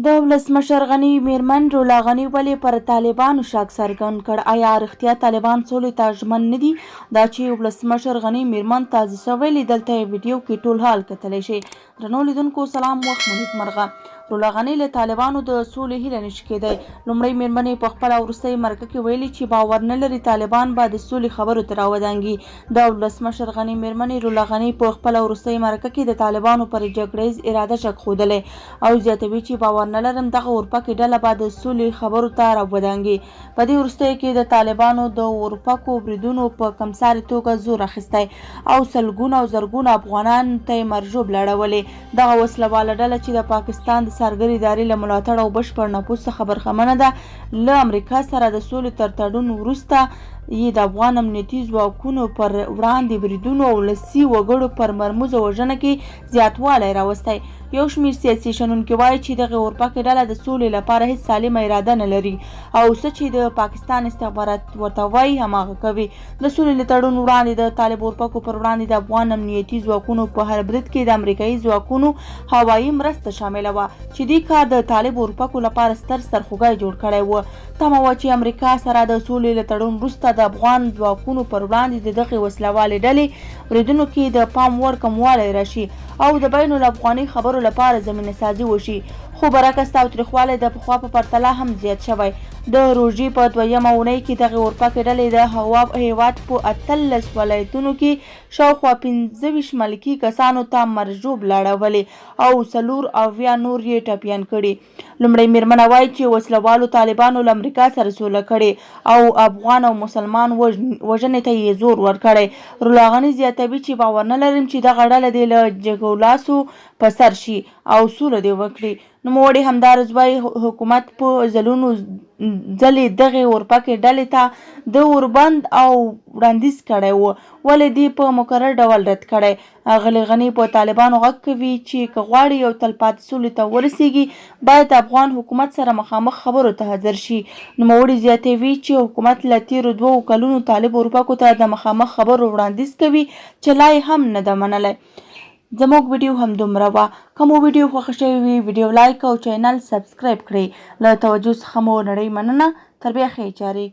د ولسمشر غني میرمن رولا غني ولې پر طالبانو شک څرګند کړ؟ ایا رښتیا طالبان سولې ته ژمن نه دي؟ دا چې ولسمشر غني میرمن تازه څه ویلي، دلته یې ویډیو کې ټول حال کتلی شئ. درنو لیدونکو سلام، وخت مو نیکمرغه. رولا غني له طالبانو د سولې هیله نشي کېدای. لومړۍ میرمنې په خپله وروستۍ مرکه کې ویلي چې باور نه لري طالبان به د سولې خبرو ته راودانګي. د ولسمشر غني میرمنې رولا غني په خپله وروستۍ مرکه کې د طالبانو پر جګړه ییز اراده شک ښودلی او زیاتوي چې باور نه لرم دغه اورپکې ډله به د سولې خبرو ته راودانګي. په دې وروستیو کې د طالبانو د اورپکو بریدونو په کمساري توګه زور اخیستی او سلګونه او زرګونه افغانانو ته یې مرګ ژوبله اړولې. دغه وسله واله ډله چې د پاکستان د څارګرې ادارې له ملاتړ او بشپړ نفوذ څخه برخمنه ده، له امریکا سره د سولې تر تړون وروسته یې د افغان امنیتي ځواکونو پر وړاندې بریدونو او ولسي وګړو پر مرموزه وژنه کې زیاتوالی راوستی. یو شمېر سیاسي شنونکي وايي چې دغې اورپکې ډله د سولې لپاره هېڅ سالمه اراده نه لري او څه چې د پاکستان استخبارات ورته وايي هماغه کوي. د سولې له تړون وړاندې د طالب اورپکو پر وړاندې د افغان امنیتي ځواکونو په هر برید کې د امریکایي ځواکونو هوایي مرسته شامله وه چې دې کار د طالب اورپکو لپاره ستر سرخوږی جوړ کړی و. تمه وه چې امریکا سره د سولې له تړون وروسته د افغان ځواکونو پر وړاندې د دغې وسله والې ډلې بریدونو کې د پام وړ کموالی راشي او د بین الافغاني خبرو لپاره زمینه سازي وشي، خو برعکس تاوتریخوالی د پخوا په پرتله هم زیات شوی. د روژې په دویمه اونۍ کې دغې اورپکې ډلې د هېواد په 18 ولایتونو کې شاوخوا 25 ملکي کسانو ته مرګ ژوبله اړولې او 74 نور یې ټپیان کړي. لومړۍ مېرمنه وايي چې وسله والو طالبانو له امریکا سره سوله کړې او افغان او مسلمان وژنې ته یې زور ورکړی. رولا غني زیاتوي چې باور نه لرم چې دغه ډله دې له جګولاسو په سر شي او سوله دې وکړي. نوموړی همداراز وايي، حکومت په ځلونو ځلې دغې اورپکې ډلې ته د اوربند او وړاندیز کړی و، ولې دې په مکرر ډول رد کړی. اغلې غني په طالبانو غږ کوي چې که غواړي یو تلپاتې سولې ته ورسېږي، باید افغان حکومت سره مخامخ خبرو ته حاضر شي. نوموړي زیاتوي چې حکومت له تېرو دوو کلونو طالب اورپکو ته د مخامخ خبرو وړاندیز کوي چې لا یې هم نه ده منلی. زموږ ویډیو همدومره وه. که مو ویډیو خوښه شوې وي، ویډیو لایک او چینل سبسکرایب کړئ. له توجه څخه مو نړۍ مننه. تر بیا ښې چارې.